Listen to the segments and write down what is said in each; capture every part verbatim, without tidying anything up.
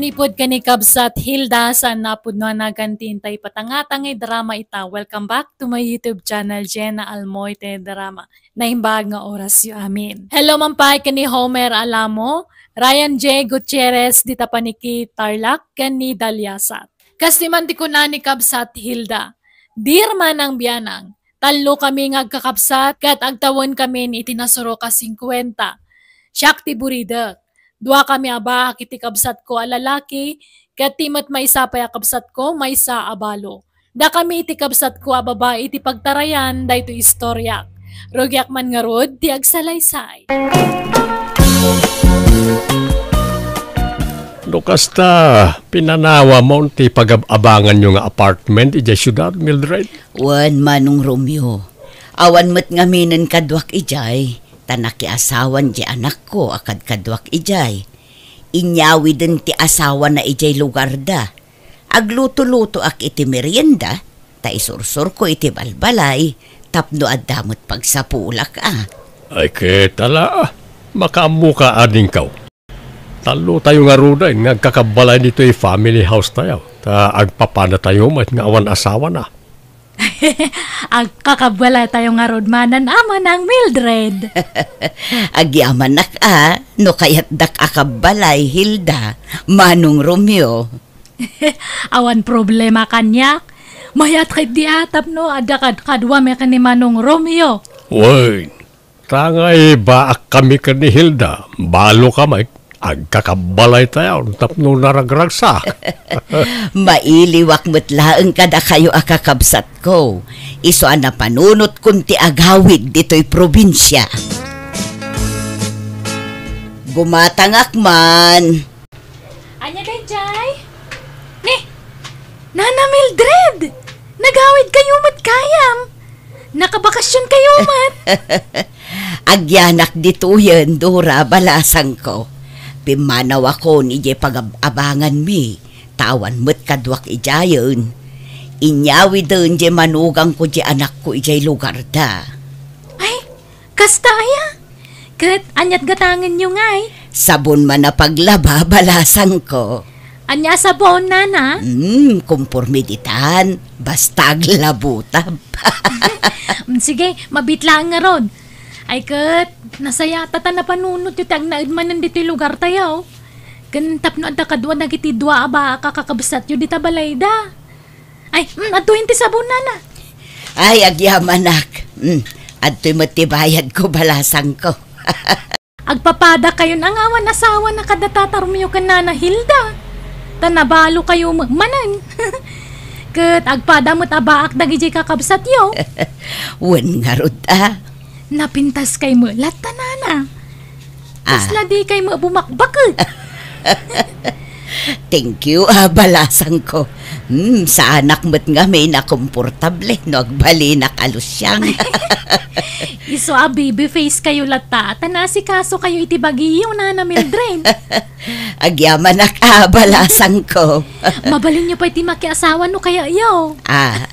Ipod ken ni kabsat Hilda, saan a pudno a naganti intay patangtangay drama ita. Welcome back to my YouTube channel, Jenna Almoite Drama. Naimbag nga orasyo amin. Hello man pay ken ni Homer Alamo, Ryan J Gutierrez, dita paniki Tarlac, ken ni Daliasat. Kas ti man ti kuna ni kabsat Hilda, "Dear Manang Bianang, tallo kami nga agkakabsat ket agtawen kami iti nasuro ka singkuenta. Siak ti buridek. Dua kami a baak iti kabsatko a lalaki, ket ti met maysa pay a kabsatko, maysa a balo. Dakami iti kabsatko a babai ti pagtarayan daytoy istoriak. Rugiak man ngarud ti agsalaysay." No kasta, pinanawamon ti pagab-abanganyo nga apartment idiay siudad, Mildred? Wen, Manong Romeo. Awan met ngaminen kaduak idiay, ta nakiasawan diay anakko a kadkaduak idiay. Inyawiden ti asawana idiay lugarda. Agluto-lutoak iti merienda, ta isursurko iti balbalay tapno adda met pagsapulak a. Ay, ket ala, makaammoka, adingko. Tallotayo ngaruden nga agkakabbalay ditoy family house tayo, ta agpapadatayo met nga awan asawana. Agkakabbalay tayo ngarud manen a, Manang Mildred. Agyamanak a, no kayatdak a kabbalay, Hilda, Manong Romeo. Awan problema kaniak. Mayat ketdi a tapno adda kad-, kaduami ken ni Manong Romeo. Wen, ta ngay baakkami ken ni Hilda, baloka met, agkakabbalaytayo tapno naragragsak. Mailiwak met laeng kadakayo a kakabsatko. Isu a napanunotkon ti agawid ditoy probinsia. Gumatangak man. Ania daydiay? Ni, Nana Mildred! Nagawid kayo met gayam! Nakabakasyon kayo met! Agyanak ditoyen, Dora, balasangko. Pimmanawakon idiay pagab-abanganmi, ta awan met kaduak idiayen. Inyawiden diay manugangko diay anakko idiay lugarda. Ay, kasta aya? Ket aniat gatangenyo ngay? Sabon man a paglaba, balasangko. Ania a sabon, Nana? Hmm, komporme ditan. Basta aglabutab. Mm, sige, mabiit laeng ngarud. Ay ket, nasayaat ta napanunotyo ti agnaed manen ditoy lugartayo. Ken tapno adda kadua dagiti dua a baak a kakabsatyo dita balayda. Ay, mm, adtoyen ti sabon, Nana. Ay, agyamanak. Mm, adtoy met ti bayadko, balasangko. Agpapadakayon a nga awan asawana kada tatarumyo ken Nana Hilda. Ta nabalokayo met manen. Ket agpada met a baak dagidiay kakabsatyo. Wen ngarud a. Napintaskay met latta, Nana. Ah. Kasla dikay met bumakbaket. Thank you, a, balasangko. Hmm, saanak met ngamin a komportable no agbalinak a lusiang. Isu a baby face kayo latta, ta naasikasokayo iti bagiyo, Nana Mildred. Agyamanak a, balasangko. Mabalinyo pay ti makiasawa no kayayo. Ah.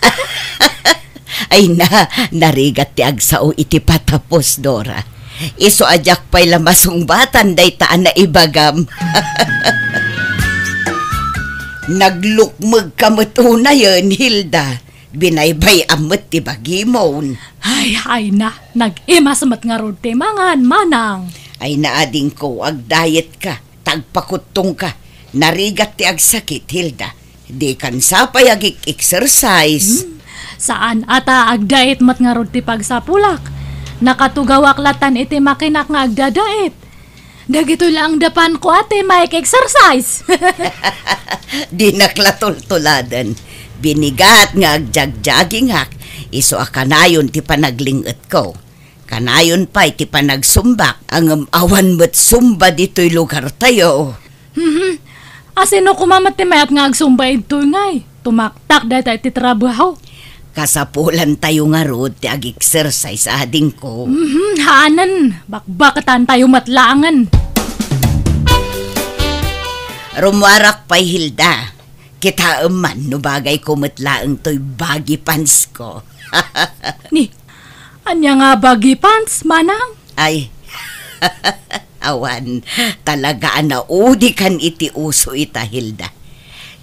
Ay na, narigat ti agsao iti patapos, Dora. Isu a diak pay la masungbatan dayta a naibagam. Naglukmegka met unayen, Hilda. Binaybay-am met ti bagimon. Ay, ay na, nag-imas met ngarud ti mangan, manang. Ay na, adingko, agdayetka, ta agpakuttongka. Narigat ti agsakit, Hilda. Dikan sa pay agik-exercise. Hmm, saan a ta agdayet met ngarud ti pagsapulak. Nakatugawak latan iti makinak nga agdadayet. Dagitoy laeng dapanko a ti maik-exercise. Dinak la tultuladen. Binigat nga agjagjagingak, isu a kanayon ti panagling-etko. Kanayon pay ti panagsumbak, ngem awan met sumba ditoy lugartayo. Mhm. Asino koma met ti mayat nga agsumba idtoy ngay? Tumaktak dayta iti trabaho. Kasapulantayo ngarud ti ag-exercise, adingko. Mhm, haanen, bakbaketantayo met laengen. Rummuarak pay, Hilda. Kitaem man no bagayko met laeng toy baggy pants ko. Ni, ania nga baggy pants, manang? Ay, Awan, talaga a naudikan iti uso ita, Hilda.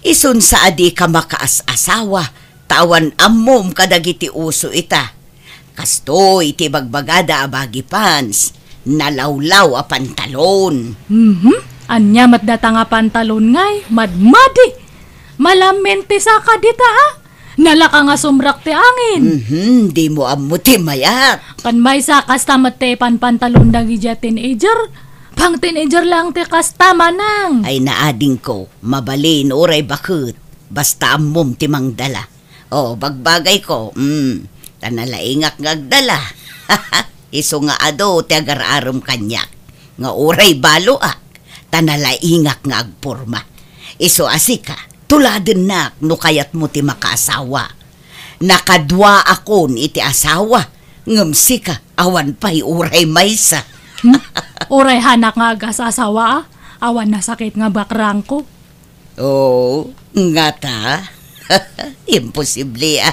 Isun sa a dika makaas-asawa, ta awan ammom kadagiti uso ita. Kastoy ti ibagbagada a baggy pants, nalawlaw a pantalon. Mhm. Ania met data nga pantalon ngay? Madmadi! Malamin ti saka dita, a? Nalaka nga sumrak ti angin. Mhm, dimo ammo ti mayat. Kan maysa, kasta met ti panpantalon dagiti teenager. Pang teenager lang ti kasta, Manang. Ay, naadingko, mabalin uray baket, basta ammom ti mangdala. O, bagbagayko, mm, ta nalaingak nga agdala. Isu nga adu ti agar-arem kaniak, nga uray baloak, ta nalaingak nga agporma. Isu a sika, tuladennak no kayatmo ti makaasawa. Nakaduaakon iti asawa, ngem sika, awan pay uray maysa. Hmm? Uray hanak nga agas-asawa, a? Awan nasakit nga bakrangko. Oo, ngata? Imposible, a.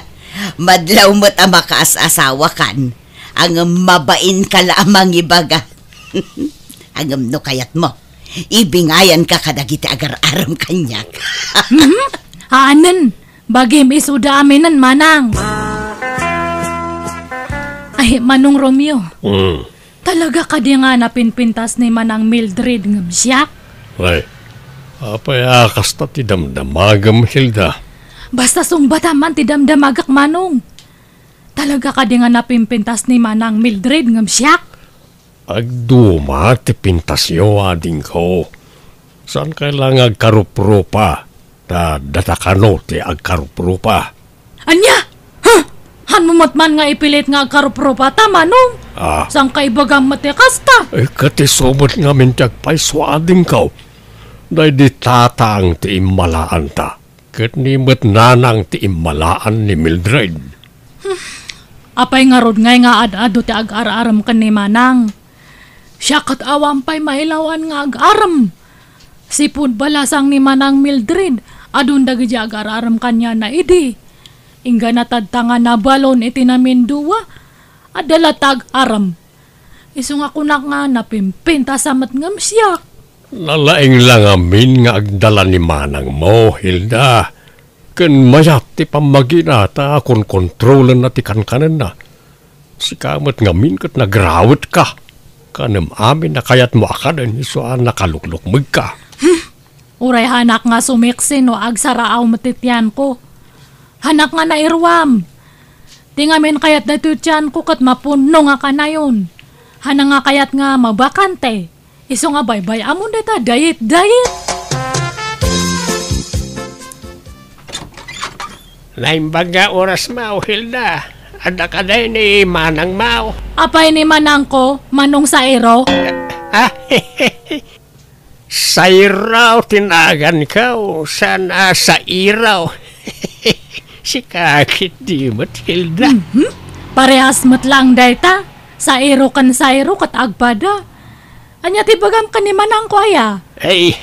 Madlaw met a makaas-asawakan, ngem mabainka la a mangibaga. Ngem no kayatmo, ibingayanka kadagiti agar-arem kaniak. Mhm. Haanen, bagim isuda aminen, Manang. Ay, Manong Romeo. Mm. Talaga kadi nga napinpintas ni Manang Mildred ngem siak? Ay, apay a kasta ti damdamagem, Hilda? Basta sungbatam man ti damdamagak, Manong. Talaga kadi nga napinpintas ni Manang Mildred ngem siak? Agduma ti pintasyo, adingko. Saankay la nga agkaruprupa, ta data kano ti agkaruprupa. Ania? Huh? Hanmo met man nga ipilit nga agkaruprupa ta, Manong? Ah. Saan ka ibagam met ti kasta? Eh, ket isu met ngamin ti agpayso, adingko. Daydi tatang ti immalaanta, ket ni met nanang ti immalaan ni Mildred. Hmm. Apay ngarud ngay nga ad-adu ti agar-arem ken ni Manang? Siak ket awan pay mailawan nga agar-arem. Sipud balasang ni Manang Mildred, adun dagiti agar-arem kaniana idi. Inggana tadta nga nabalon iti namindua, adda latta agar-arem. Isu nga kunak nga napimpintas a met ngem siak. Nalaing la ngamin nga agdala ni manangmo, Hilda. Ken mayat ti pammagina ta konkontrolenna ti kankanenna. Sika met ngamin ket nagrawetka. Kanem amin a kayatmo a kanen isu a nakaluklukmegka. Hmm. Uray hanak nga sumiksi no agsaraaw met ti tianko. Hanak nga nairuam. Ti ngamin kayat daytoy tianko ket mapunno nga kanayon. Hanak nga kayat nga mabakante. Isu nga baybay-amon dayta diet, diet. Naimbag nga oras mo, Hilda. Adda kadi ni manang mo? Apay ni manangko, Manong Sairo? Ah, Sairo ti naganko, saan a Sairo. Sika ketdi met, Hilda. Mhm. Parehas met lang dayta. Sairo ken Sairo ket agpada. Ania ti ibagam ken ni manangko aya? Ay,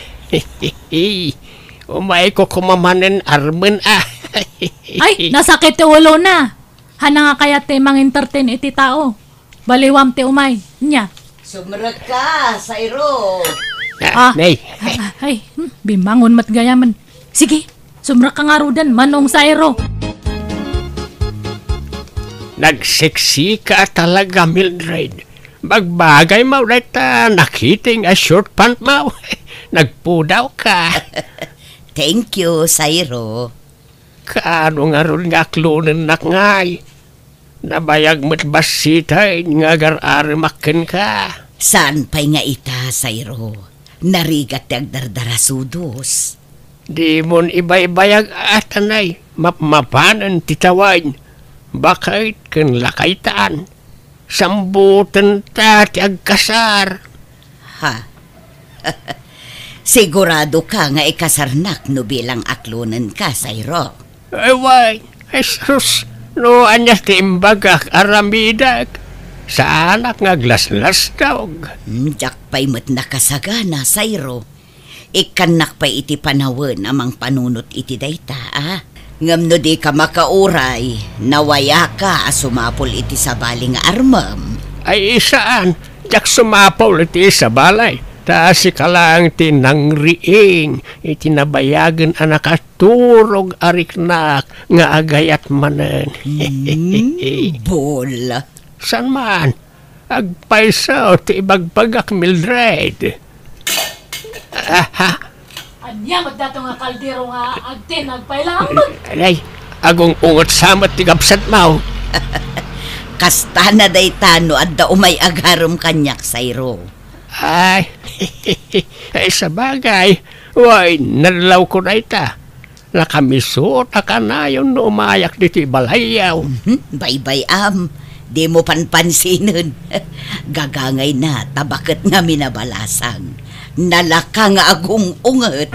umayko koma manen armen a. Ay, nasakit ti ulona. Hanak nga kayat ti mangintertain iti tao. Baliwam ti umay. Nia? Sumrekka, Sairo. Ah, ah, nay. Ay, ay, hmm, bimmangon met gayamen. Sige, sumrekka ngaruden, Manong Sairo. Nagseksika talaga, Mildred. Bagbagay mo dayta nakiting a short pant mo. Nagpudawka. Thank you, Sairo. Kaano ngarud nga aklonennak ngay? Nabayag met bassiten nga agar-aremak kenka. Saan pay nga ita, Sairo? Narigat ti agdardarasudos. Dimon ibaybayag a tanay, mapmapanen ti tawen, baket ken lakaytan. Sambutenta ti agkasar. Ha? Siguradoka nga ikasarnak no bilang aklonenka, Sairo? Ay, wen, Jesus, no ania ti imbagak, aramidek. Saanak nga aglaslastog. Hmm, diak pay met nakasagana, Sairo. Ikkannak pay iti panawen a mangpanunot iti dayta, a? Ngem no dika makauray, nawayaka a sumapul iti sabali nga armem. Ay, saan, diak sumapul iti sabali. Ta sika laeng ti nangriing iti nabayagen a nakaturog a riknak nga agayat manen. Hmm, bol. Saan man? Agpayso ti ibagbagak, Mildred. Aha. Ania met dato nga kaldero nga agtin agpailaang met? Alay, agung-unget sa met ti gabsatmo. Kasta na dayta no adda umay agarem kaniak, Sayro. Ay, ay, sabagay, way, nadlawko dayta. Nakamisuot a kanayon no umayak ditoy balayyo. Mhm, baybay-am, dimo panpansinen. Gagangayna, ta baket ngamin a balasang. Nalaka nga agung-unget.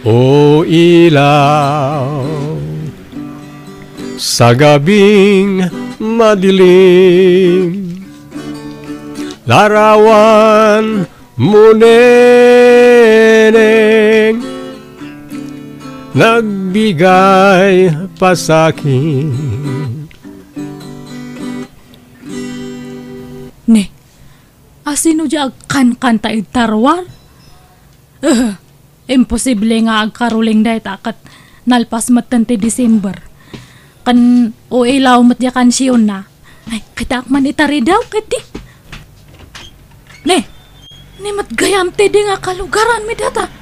O ilaw, sa gabing madilim, larawan mo, neneng, nagbigay pa sakin. Ne, asino di agkankanta iti tarwar? Eh, imposible nga agkaroling dayta ket nalpas metten ti December. Ken o ilaw met di kansionna. Ay, kitaak man itaridaw, ket di. Ne, ni met gayam, Tede, nga kalugaranmi data.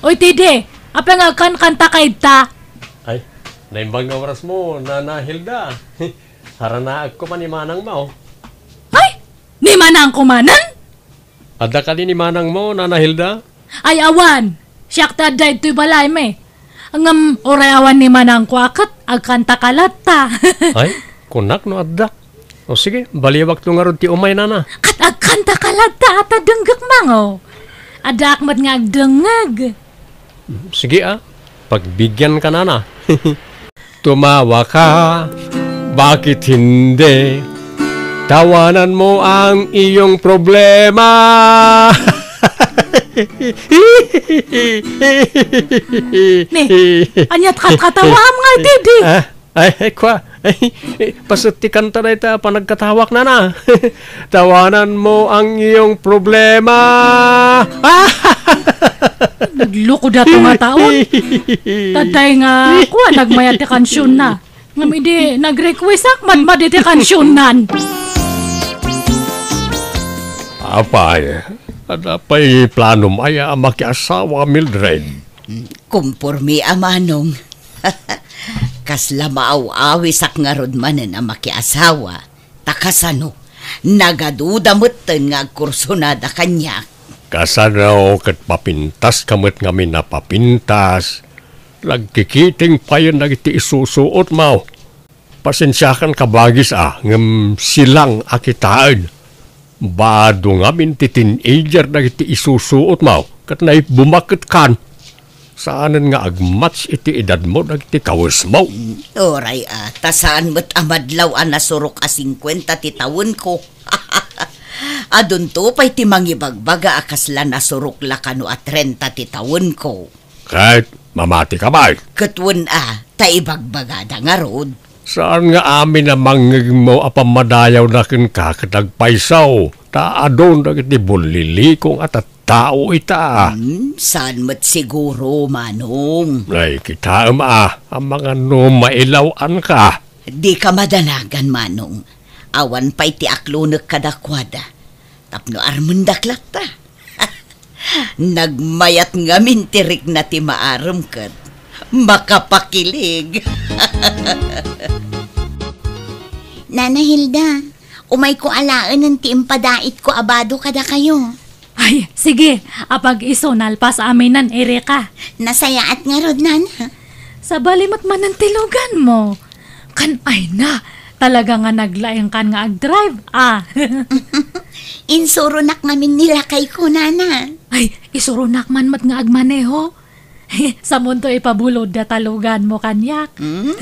Oy, Tede, apay nga agkankanta ka ita? Ay, naimbag nga oras mo, Nana Hilda. Haranaek ko man ni manangmo. Ay, ni manangko manen? Adda kadi ni manangmo, Nana Hilda? Ay, awan. Siak ti adda ditoy balaymi. Ngem uray awan ni manangko a ket agkanta ka latta. Ay, kunak no adda. O sige, baliwakto ngarud ti umay, Nana. Ket agkanta ka latta a ta denggek mango. Addaak met nga agdengngeg. Sige, a, pagbigyan ka, Nana. Tumawa ka, bakit hindi? Tawanan mo ang iyong problema. Ne, ania't katkatawaam nga, Tede? Ah, ay, ay, kwa. Ay, paset ti kanta dayta a panagkatawak, Nana. Tawanan mo ang iyong problema. Nagloko dato nga taon. Tatay nga, kwa, nagmayat ti kansionna. Ngem idi nag-request ak, madmadi ti kansionnan. Apay, adda pay planom aya a makiasawa, Mildred? Kumpormi a manong. Kasla maaw-awisak ngarud manen a makiasawa. Ta kasano, nagaduda metten nga agkursunada kaniak. Kasano ket papintas ka met ngamin a papintas? Nagkikiting payen dagiti isusuotmo. Pasensiakan kabagis a, ngem silang a kitaen. Bado ngamin ti teenager dagiti isusuotmo, ket naibbumak ket kan. Saanen nga agmatch iti edadmo dagiti kawesmo. Uray a, ta saan met a madlaw a nasurok a singkuenta ti tawenko. Adunto pay ti mangibagbaga a kasla nasurok la kano a trenta ti tawenko. Ket mamati ka pay? Ket wen a, ta ibagbagada ngarud. Saan nga amin a mangngegmo a pammadayawna kenka ket agpayso, ta adun dagiti bullilikong a tattao ita. Hmm, saan met siguro, Manong. Ay, kitaem a, amangan no mailaw-anka. Dika madanagan, Manong. Awan pay ti aklonek kadakuada. Tapno armendak latta. Nagmayat ngamin ti rikna ti maarem ket makapakilig. Nana Hilda, umayko alaenen ti impadaitko a bado kadakayo. Ay, sige, apag isu nalpas aminen, Erika. Nasayaat ngarud, Nana. Sabali met manen ti luganmo. Kan ay na, talaga nga naglaingkan nga agdrive, a. Insuronak ngamin ni lakayko, Nana. Ay, isuronak man met nga agmaneho. Samonto ipabulod data luganmo kaniak. Mm.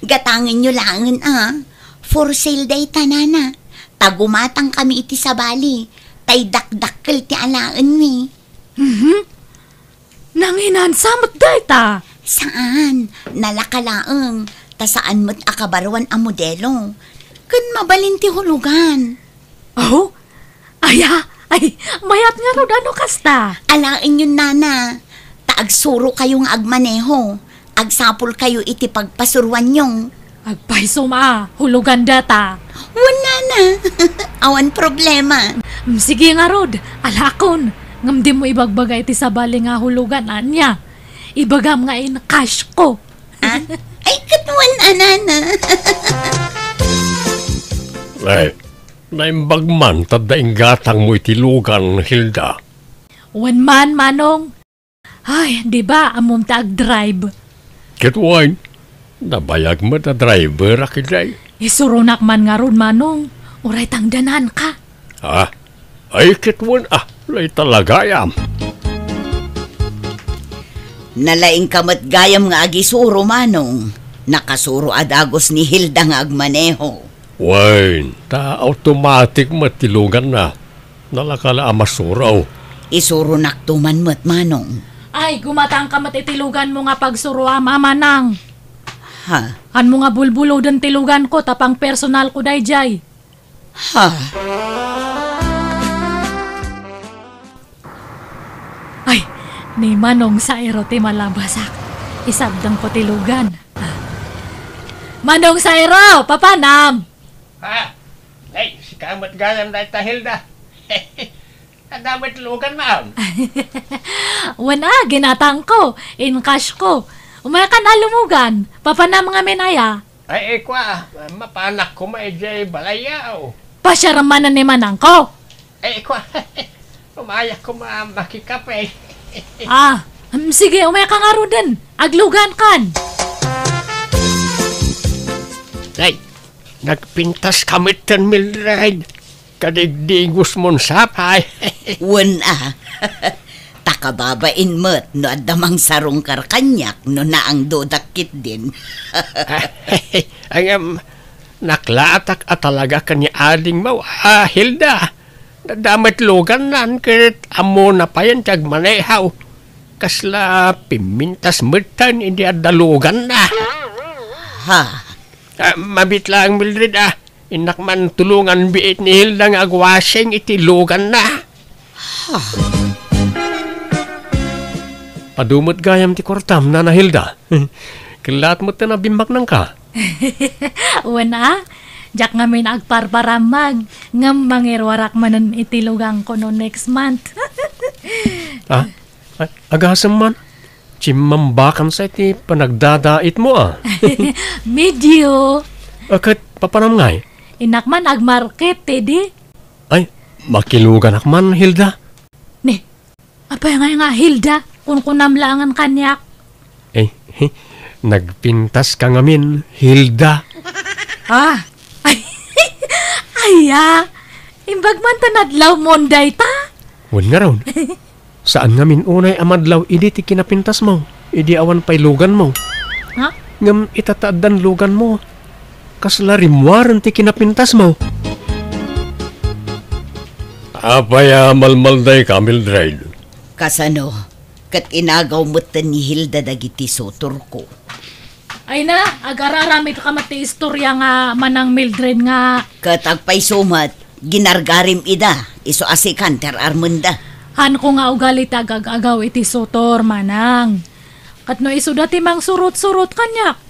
Gatangenyo laengen, a. For sale dayta, Nana. Ta gumatangkami iti sabali. Tay dakdakkel ti alaenmi. Mhm. Nanginansa met dayta? Saan, nalaka laeng, ta saan met a kabaruan a modelo. Ken mabalin ti hulugan. Oh? Aya? Ay, mayat ngarud, ano kasta? Alaenyon, nana, ta agsurokayo nga agmaneho. Agsapulkayo iti pagpasuroanyo. Agpayso a, hulugan data. Wen, nana. Awan problema. Mm, sige ngarud, alakon. Ngem dimo ibagbaga iti sabali nga hulugan, ania? Ibagam nga in-cash ko. Ah? Ay, ket wen a, nana. Ay, naimbag man ta adda inggatangmo iti lugan, Hilda. Wen man, Manong. Ay, di ba, ammom ta agdrive? Ket wen, nabayag met a driver a ketdi. Isuronak man ngarud, Manong. Uray tangdananka. Ah, ay, ket wen a, dayta la gayam. Nalaingka met gayam nga agisuro, Manong. Nakasuro a dagus ni Hilda nga agmaneho. Wen, ta automatic met ti luganna. Nalaka la a masuro. Isuronakto man met, Manong. Ay, gumatangka met iti luganmo nga pagsuroam, Manang. Ha? Kaanmo nga bulbuloden ti luganko, ta pangpersonalko daydiay. Ha? Ay, ni Manong Sairo ti malabasak. Isabdengko ti lugan. Manong Sairo, papanam? Ha? Ay, sika met gayam dayta, Hilda. Adda met luganmo? Wen a, ginatangko. In-cash ko. Umaykan a lumugan. Papanam ngamin aya? Ay, ay, kua, mapanak koma idiay balay, aw. Pasiarem manen ni Manangko. Ay, kua, umayak koma makikape. Ah, mm, sige, umayka ngaruden. Aglugankan. Ay, nagpintaska metten, Mildred. Kadigdigosmon sapay. Wen a. Ta kababain met no adda mangsarungkar kaniak no naangdodak ketdin. Ngem, naklaatak a talaga ken ni adingmo a Hilda. Adda met lugannan ket ammona payen ti agmaneho. Kasla pimmintas metten idi adda luganna. Ha? Ah, mabiit laeng, Mildred, ah. Innak man tulongan biit ni Hilda nga agwasing iti luganna. Adu met gayam ti kuartam, Nana Hilda. Kellaat met ta nabimbaknangka. Wen a, diak ngamin agparparammag, ngem mangiruarak manen iti luganko no next month. Ah, a-, agasem man. Chimmambakansa iti panagdadaitmo, a. Medio. A, ket papanam ngay? Innak man agmarket, Teddy. Ay, makiluganak man, Hilda. Ne, apay ngay nga Hilda? Kunkunam laengen kaniak. Eh, he, nagpintaska ngamin, Hilda. Ah, ay, aya, imbag man ta nadlawmon dayta? Wen ngarud. Saan ngamin unay a madlaw idi ti kinapintasmo, idi awan pay luganmo. Ha? Ngem ita ta addan luganmo, kasla rimmuaren ti kinapintasmo. Apay a malmaldayka, Mildred? Kasano? Ket inagaw metten ni Hilda dagiti sutorko. Ay na, agar-aramidka met ti istorya nga manang Mildred nga. Ket agpayso met, ginargarim ida, isu a sikan ti ar-armenda. Haanko nga ugali ti agag-agaw iti sutor, manang. Ket no isuda ti mangsurot-surot kaniak,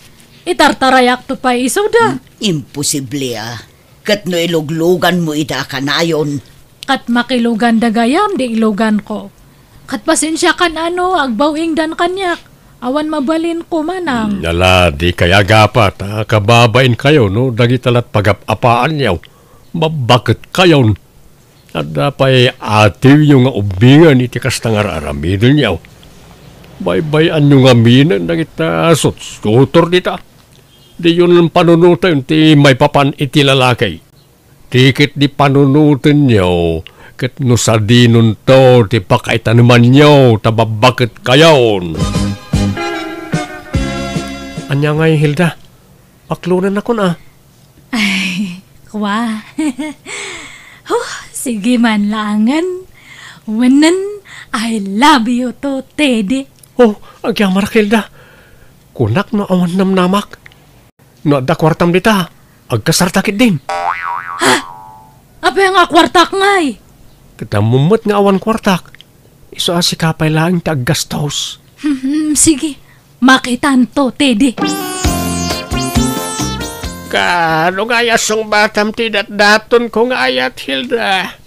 itartarayakto pay isuda. Hmm, imposible a. Ket no ilugluganmo ida a kanayon. Ket makiluganda gayam di iluganko. Ket pasensiakan a no agbaw-ingdan kaniak. Awan mabalinko, manang. Hmm, ala, dikay agapat a kababainkayo no dagita lat pagap-apaanyo. Babbaketkayon. Adda pay atiwyo nga ubbingen iti kasta nga ar-aramidenyo. Baybay-anyo ngaminen dagita sutsutor dita. Diyon panunoten ti maipapan iti lalaki. Ti ketdi panunotenyo, ket no sadinonto ti pakaitanemanyo ta babbaketkayon. Ania ngay, Hilda? Paklonennakon a. Ay, kua. Huh, sige man laengen. Wenen, I love you too, Teddy. Oh, agyamarak, Hilda. Kunak no awan namnamak. No adda kuartam dita, agkasarta ketdin. Ha? Apay nga kuartak ngay? Ket ammom met nga awan kuartak. Isu a sika pay laeng ti aggastos. Hmm, sige. Makitanto, Teddy. Kaano nga aya sungbatam ti datdaton ko nga ayat, Hilda?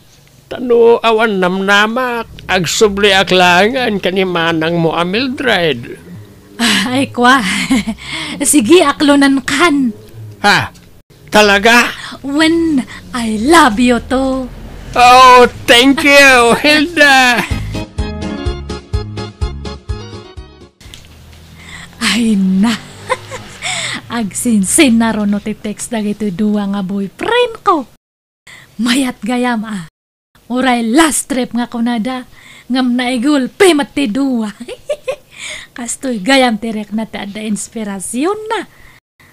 Ta no awan namnamak, agsubliak laengen ken ni manangmo a Mildred. Ay, kwa. Sige, aklonenkan. Ha? Talaga? Wen, I love you too. Oh, thank you, Hilda. Ay na. Agsinsin na runo ti text dagiti dua nga boyfriend ko. Mayat gayam a. Uray last trip nga kunada, ngem naigulpi met ti dua. Kastoy gayam ti rikna ti adda inspirasionna.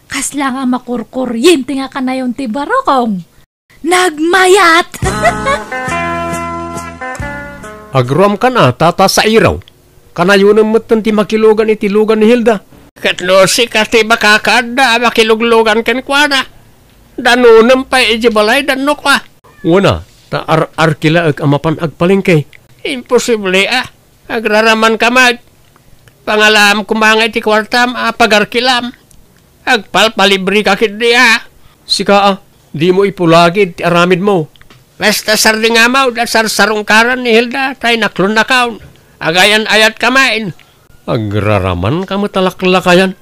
Kasla nga makurkuryente nga kanayon ti barukong. Nagmayat! Agruamkan a, Tata Sairo. Kanayonem metten ti makilugan iti lugan ni Hilda. Ket no sika ti makakaadda a makiluglugan kenkuana, danonem pay idiay balayda no kua. Wen a, ta ar-arkilaek a mapan agpalengke. Imposible a. Agraramanka met. Pangalaam koma nga iti kuartam a pagarkilam. Agpalpalibreka ketdi a. Sika a, dimo ipulagid ti aramidmo. Basta sardingamaw da sarsarungkaran ni Hilda, ta inaklonnakon. Agayan-ayatka met. Agraramanka met a laklakayan.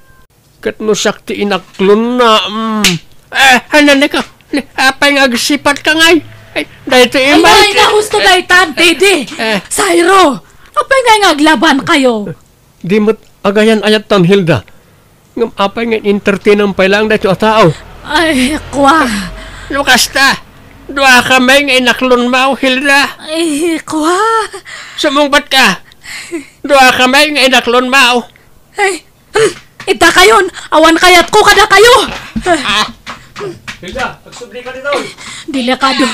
Ket no siak ti inaklonna, mm. Eh, ay, nanay ka. Ni, apay nga agsipatka ngay? Ay, daytoy Ay, imay. Ay, nahusto daytan, Teddy. Eh. Sairo, apay nga aglabankayo? Di met agayan-ayattan, Hilda. Ngem apay nga entertainam pay laeng daytoy a tao? Ay, kwa. No kasta, duakami nga inaklonmaw, Hilda. Ay, kwa. Sumungbatka. Duakami nga inaklonmaw. Ay, hmm, itakayon, awan kayatko kadakayo. Ah, Hilda, agsublika ditoy. Delikado.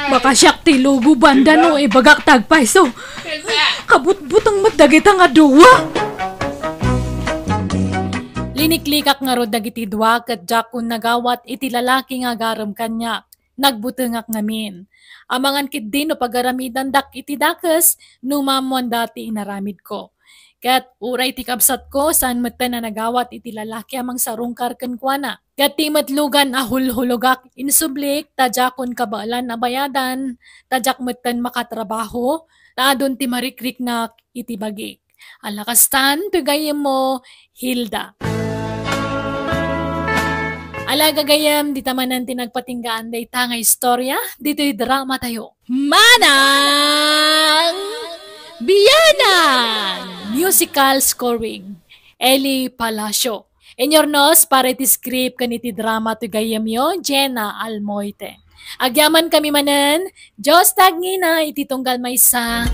Baka siak ti luguban da no ibagak ti agpayso. Hilda. Kabutbuteng met dagita nga dua. Liniklikak ngarud dagiti dua ket diakon nagawat iti lalaki nga agarem kaniak. Nagbutengak ngamin. Amangan ketdi no pagaramidandak iti dakes no maammoanda ti inaramidko. Ket uray ti kabsatko, saan metten a nagawat iti lalaki a mangsarungkar kenkuana. Ket ti met lugan a hulhulogak, insublik, ta diakon kabaelan a bayadan, ta diak metten makatrabaho, ta adun ti marikriknak iti bagik. Ala kastan, ti gayyemmo, Hilda. Ala gagayyem, dita manen ti nagpatinggaan dayta nga istorya, ditoy drama tayo. Manang Biyanan! Musical scoring, Eli Palacio. Inyornos para iti script ken iti drama ti gayyemyo, Jenna Almoite. Agyamankami manen, Dios ti agngina iti tunggal maysa.